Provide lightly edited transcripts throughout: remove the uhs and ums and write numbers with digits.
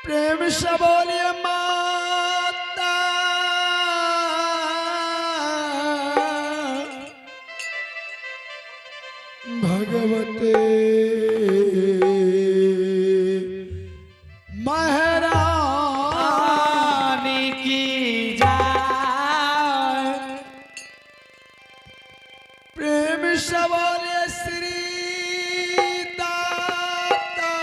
प्रेम से बोलिए माता भगवते महारानी की जय। प्रेम से बोलिए श्री दाता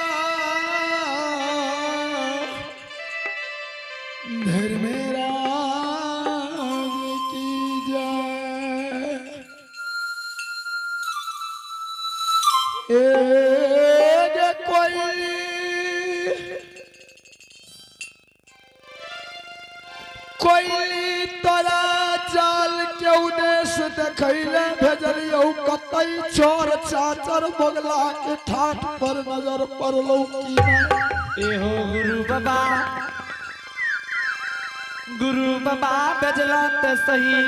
धर्मराज की जय। ए कोई कोई तोरा जाल के उद्देश्य देखैले भेजलियौ कतई चोर चाचर बगला के ठाठ पर नजर पड़लौ की नहीं। एहो गुरु बाबा, गुरु बाबा भेजला ते सही,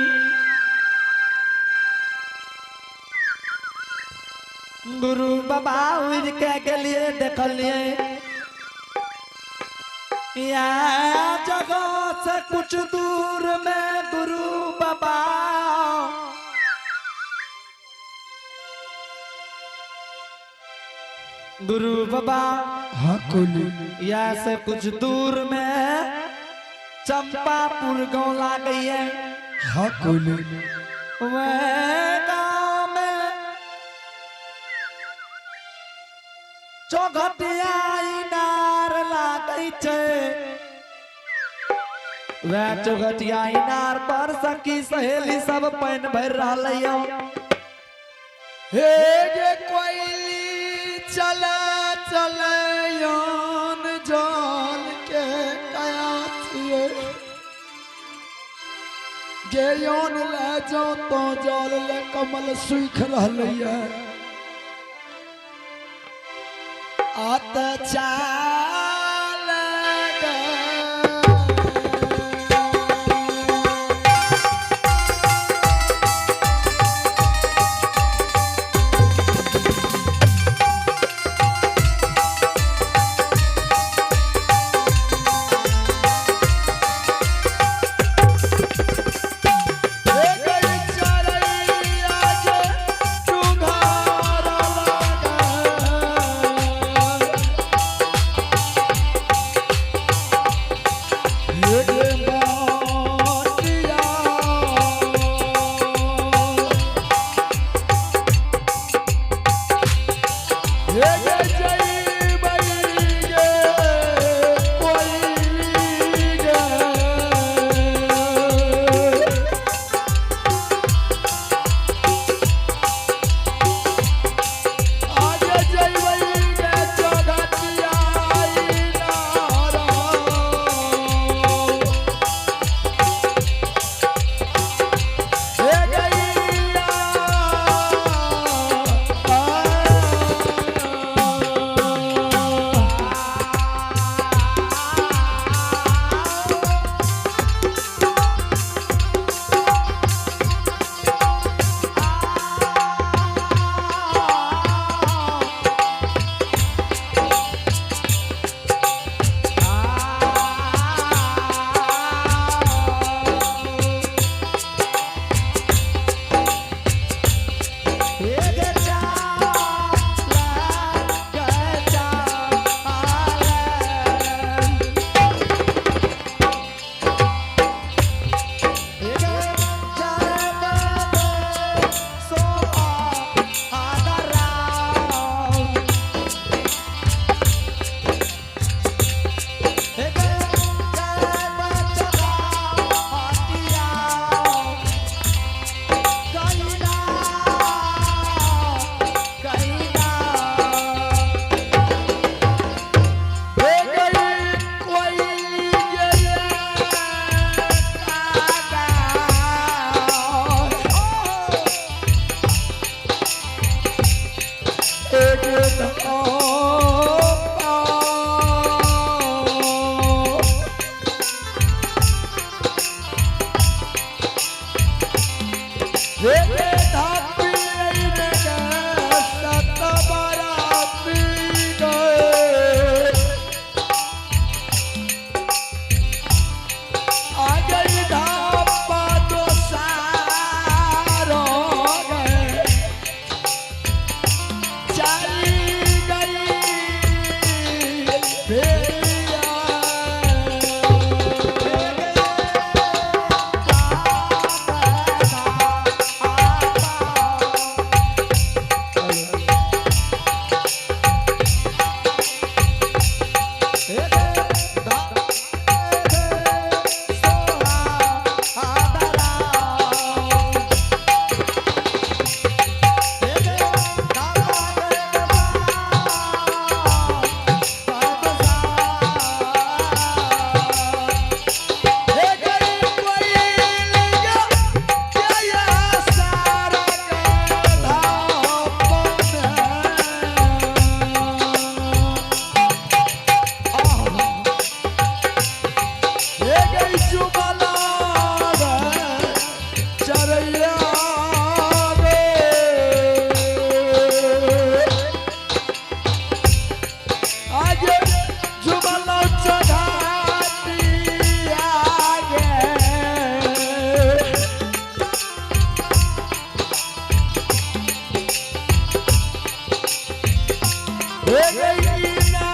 गुरु बाबा उड़ के गेलिए देखलिए या जगह से कुछ दूर में गुरु बाबा गुरु बाबा हाँ कोली या से कुछ दूर में चंपापुर गाँव ला गई है। हाँ कोली वह गाँव में चौघटिया इनार लागै छै, वह चौघटिया इनार पर सखी सहेली सब पानि भरि रहलै यौ। हे गे कोयली चले चले यान जाल के कया छिए गे यान ले जाओ तो जाल ले कमल सुख रहलैया आत चाल गे। हे गई चरैया गे टुघार लागे। हे गे माटिया। हे गे जइबै गे कोइली गे। आगे जइबै गे चौघटिया इनार। हे गैया हे गई कोइली गे कागा। एक धार हे गई ना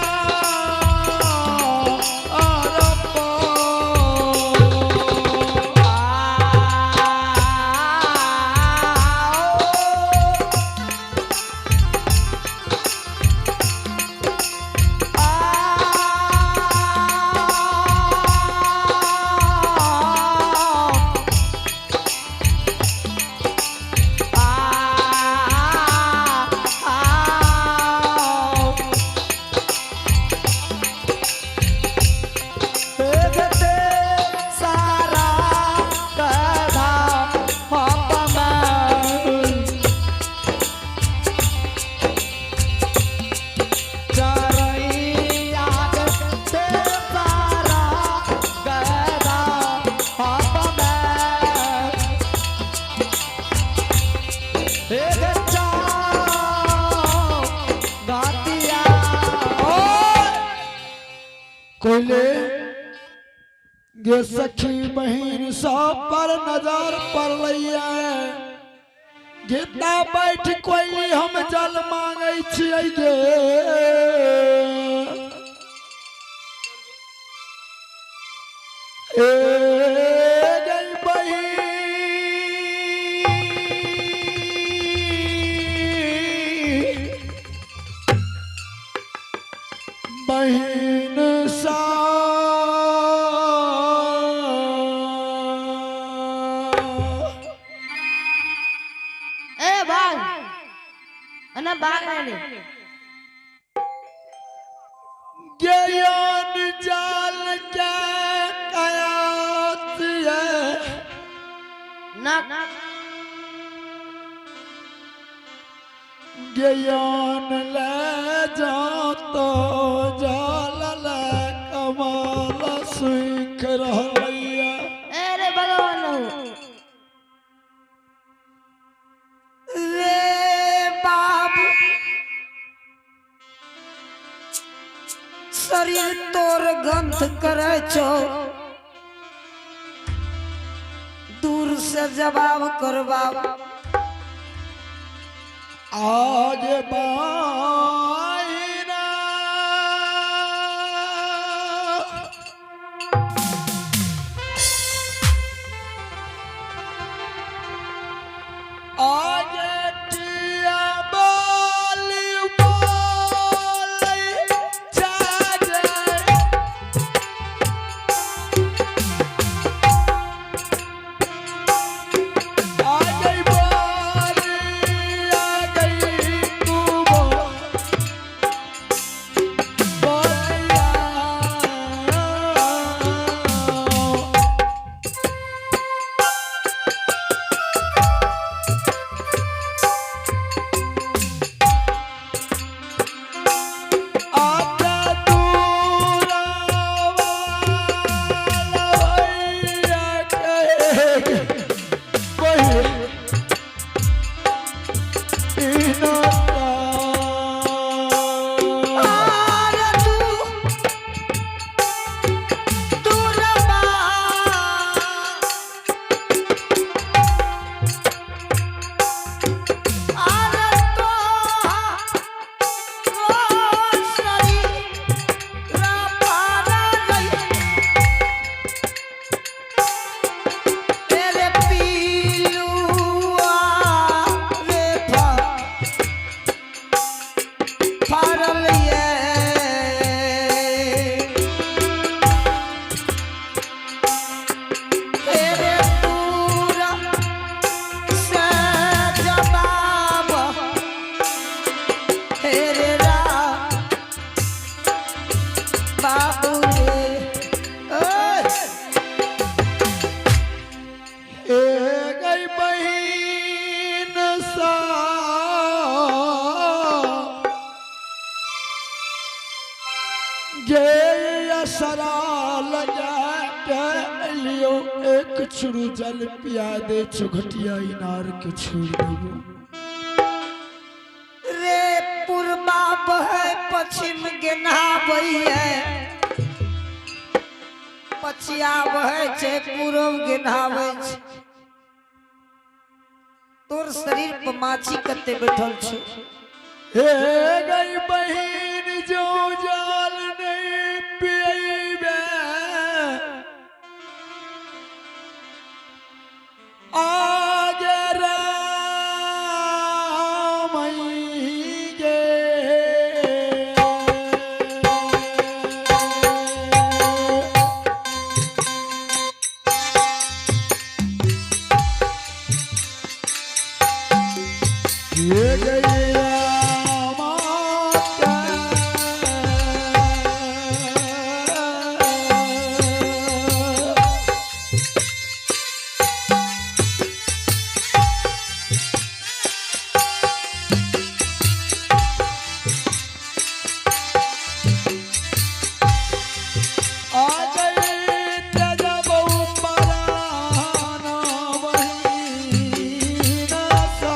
कोयले गे सखी बहिन सब पर नजर पड़लैया। गीता बैठ कोयली हम जल मांगै छियै गे। ए गई बहिन बहिन सा ए भाई અને બાગ આને ज्ञान जाल के कयात ये ના ज्ञान ले जातो जाल ले कमाल सीख रहलैया। એ રે ભગવાન रे बाबू शरीर तोर गंध करे छो, दूर से जवाब करवाब। आज बाइना आज टिया बोली बोली जागे। आ गई बोली आ गई तू बोलिया। आता दूरा वाला भैया कहे आर तू दूर बा आर तो शरीर पारा रही तेरे पीलुआ रे फरल ये तेरे पूरा से जवाब तेरे रा बाबू रे ओए। ए गई बहिन सा गे असरा लगा के लियो एक छुरू जल पिया दे चुघटिया इनार के छोड़ देबो। रे पूर्वा बहे पश्चिम गेनाबैये, पछिया बहे छै पूर्व गेनाबै छै। तोर शरीर पर माछी कते बैठल छौ। हे गई बहिन जो जल नहीं पिएबे आगे राम गे। ये गई रामा के। आ गई तेजा बहु पराना बहिन सा।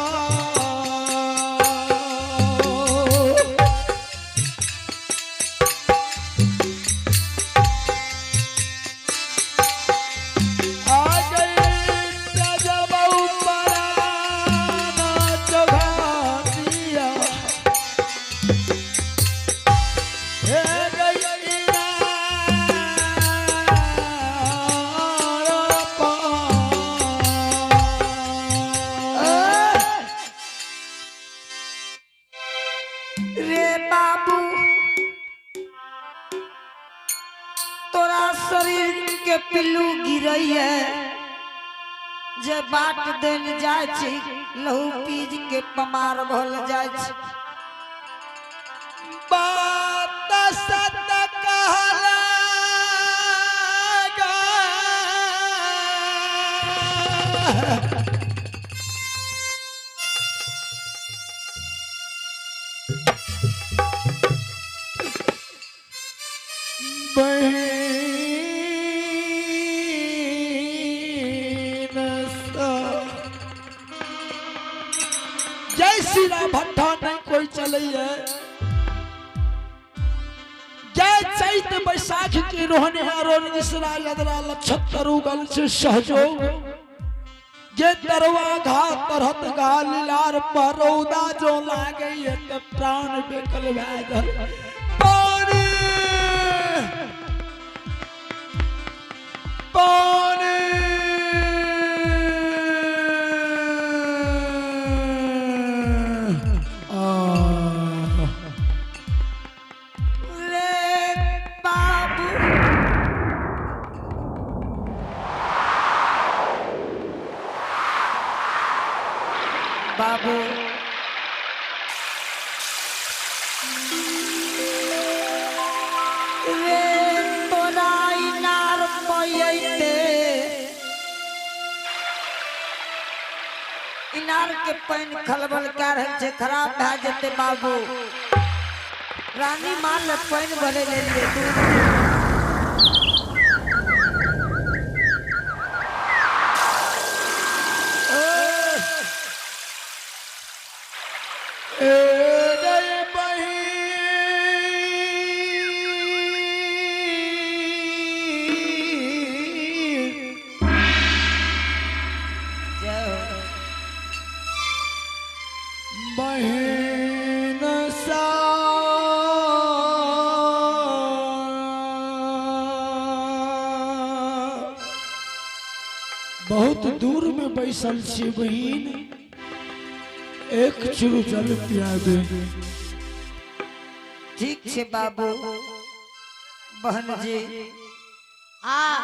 आ गई तेजा बहु पराना चौघाटिया। हे गई इनार पार। रे बाबू तोरा शरीर के पिल्लू गिरई है जे बाट देल जाय छै लहू पीज के पमार भल जाय छै। बात सत कहला गा। बहिन सा। जय श्री राम भट्टा नहीं कोई चली है। जय चैत बैसाख की रोहन हारो निसरा यदरा लक्षत्र उगल से सहजोग जे तरवा घा तरहत गा लीलार परौदा जो लागे ये त प्राण बेकल भय धर पानी पानी आ। रे बाबू बाबू रे तोरा इनार पयते इनार के पानि खलबल कए रहल छै खराब भए जेतै बाबू। रानी माँ ले पानि भरे लेलियै दूध। ए गई बहिन जय हो। बहिन सा। बहुत दूर में बैसल छी बहिन एक चुरू जल पिया दे। ठीक छै बाबू बहन जी। हाँ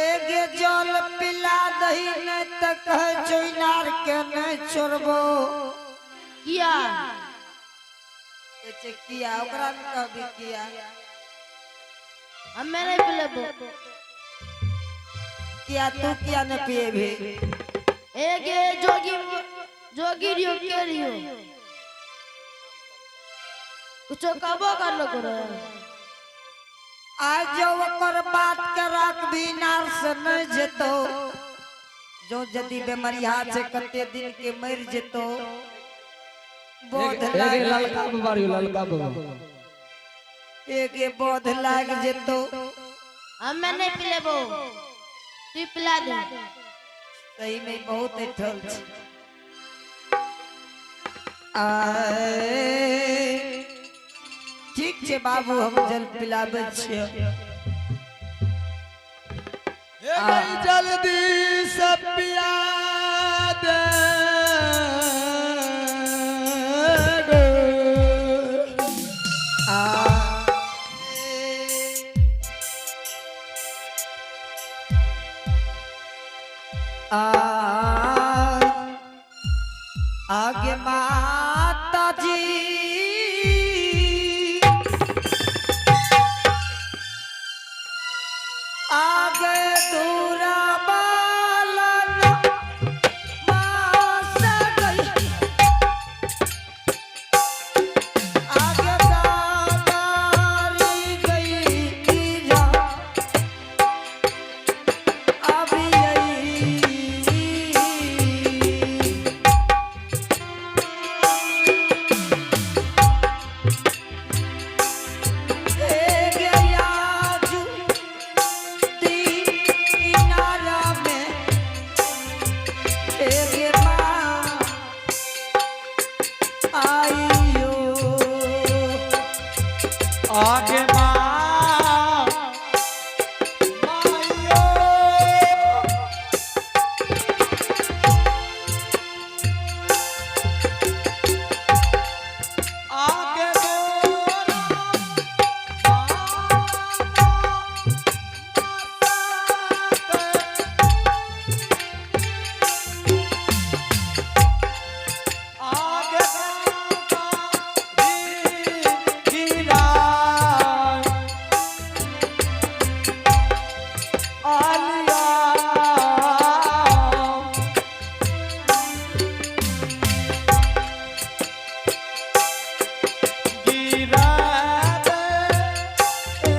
एगे जल पिला दही नहीं त कहे छौ इनार के नहीं छोड़बो। किया कहै छै किया ओकरा ने कहबी किया। हमें नहीं पिलेबो। किया तू किया न पिएबी। एक ये जोगी जोगी रियो के रियो कुछो कबो कर लो करो। आज जो ओकर बात के राखबी इनार से नहीं जेतो जो यदि बेमरिया छै कते दिन के मर जेतो। बोध एगे लाग ललका बाबा रे ललका बाबा एगे बोध लाग जेतो। हमें नहीं पिलेबो तू पिला दे। सही में बहुत ऐठल छै। आए ठीक छै बाबू, हम जल पिलाबै छियै। जल्दी से पिया दे गो। आ आ आगे माता जी, आगे दूरा बालन मास गई, आगे दादारी गई जा अभी आई। आगे माँ माइयो। आगे गोरा आगे गिरा आलिया गिरा दे ए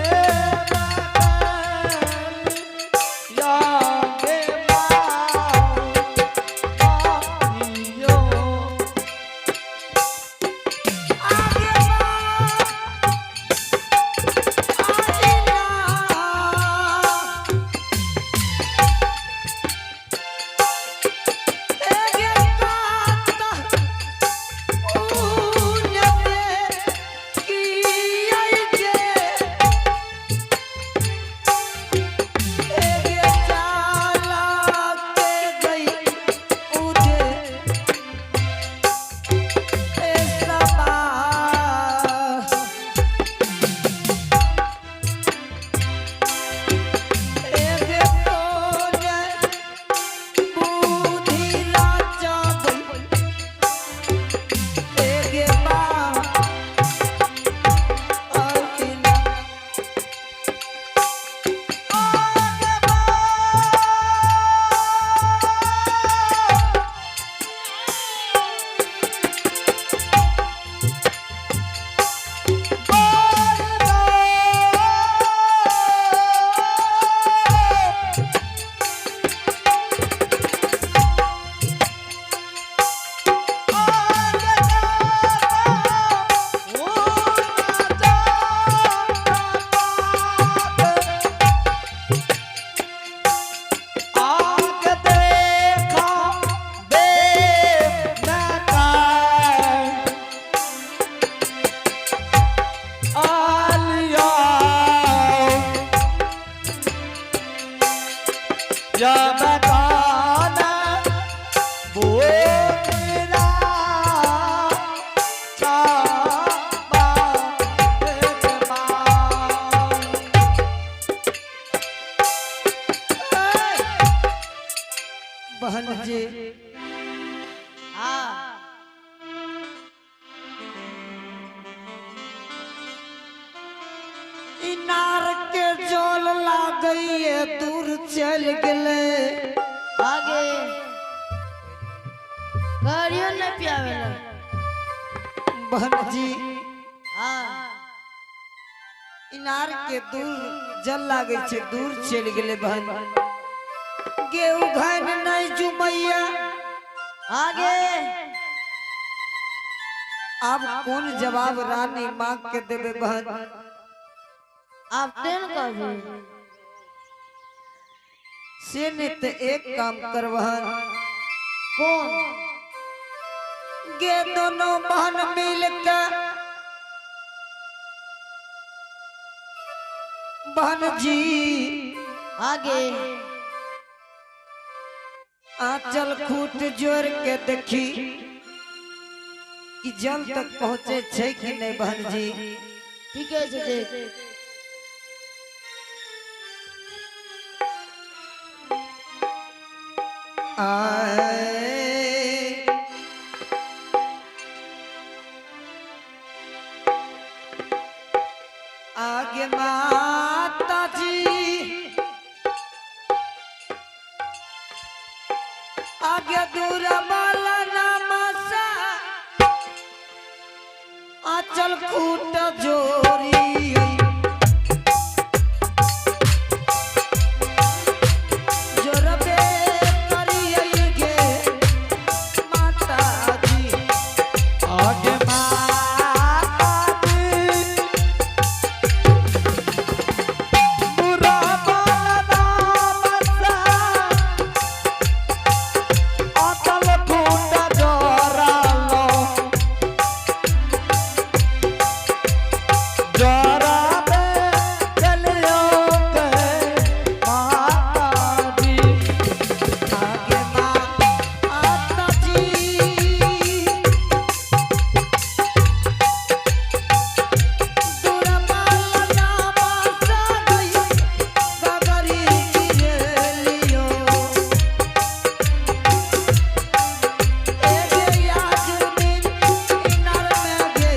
या गे माइयो। आग देखा बे आलिया या बताना बोला चाबा बहन जी, हाँ। इनार के जल लागैये दूर चल गेले। आगे करियो न पियावेला। बहन जी, हाँ। इनार के दूर जल लागे छे दूर चल गेले। बहन गेहूं घन नहीं जुमैया। आगे अब कौन जवाब रानी मांग के देबे बहन? आप तेन कभी से नहीं तो एक काम करबहन। कौन? गे दोनों बहन मिल के बहन जी आगे आंचल खूट जोड़ के देखी कि जल तक पहुँचे छे कि नहीं बहन जी। ठीक है छे देख। आए आगे माता जी आगे दूर वाला नामसा आंचल खूट जोरी जोरबे करियै गे माता जी। आगे माता जी बुरा बाला नाम अटल खूट जोरालो जोराबे चलियो के माता जी। आगे माता जी दूर बाला नाम सा गई गगरी गिरलियो एगे याद दिन इनार में गे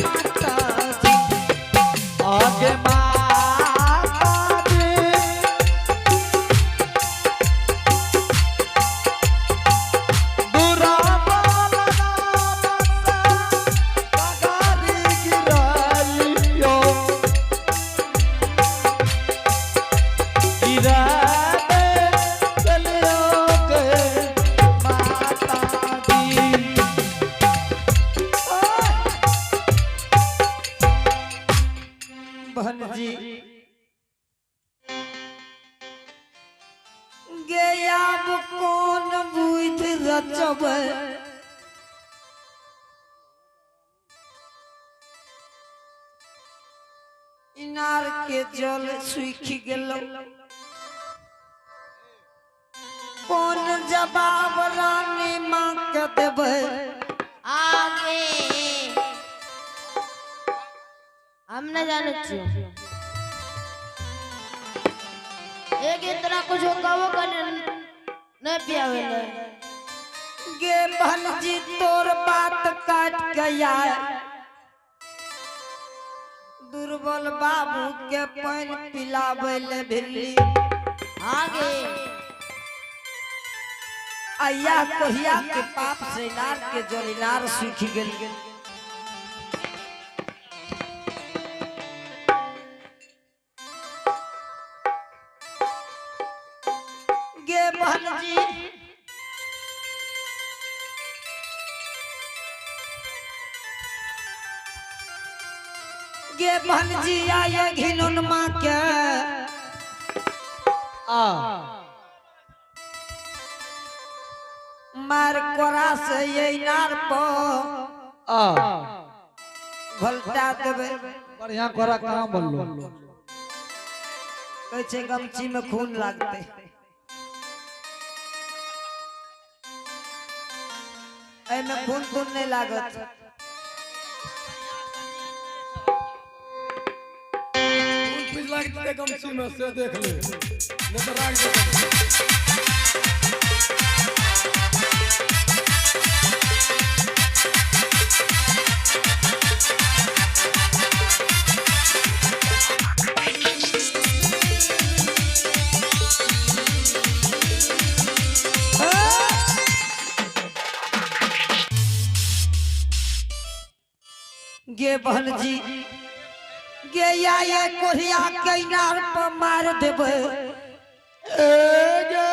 माता जी। आगे माता जी बुरा बाला नाम गगरी गिरलियो गिराबे चलियो के माता जी। बहन जी गे आब कोन बुद्धि रचबै इनार के जल सूखि गेलो कोन जवाब रानी माँ के देबै। आगे हम न जाने छियो एक इतना कुछ कहो कर न पियावेले। गे बहन जी तोर बात काट गया दुर्बल बाबू के पानी पिलावे ले भिल्ली। आगे अय्या कोहिया के पाप से इनार के जल इनार सूखि गेल। गे बहन जी गे बहन जी आय घिनौन माँ के आ मार कोरा से ये इनार पर आ घोलटा देबै। बढ़िया कोरा कहाँ बोललो। कहै छै गमछी में खून लागतै। एहिमे खून तून नहीं लागत। खून पीस लागतै गमछी में से देख ले नहीं तो राख दे। गे बहन जी गे या ये कोहिया के इनार पर मार देबै। ए गे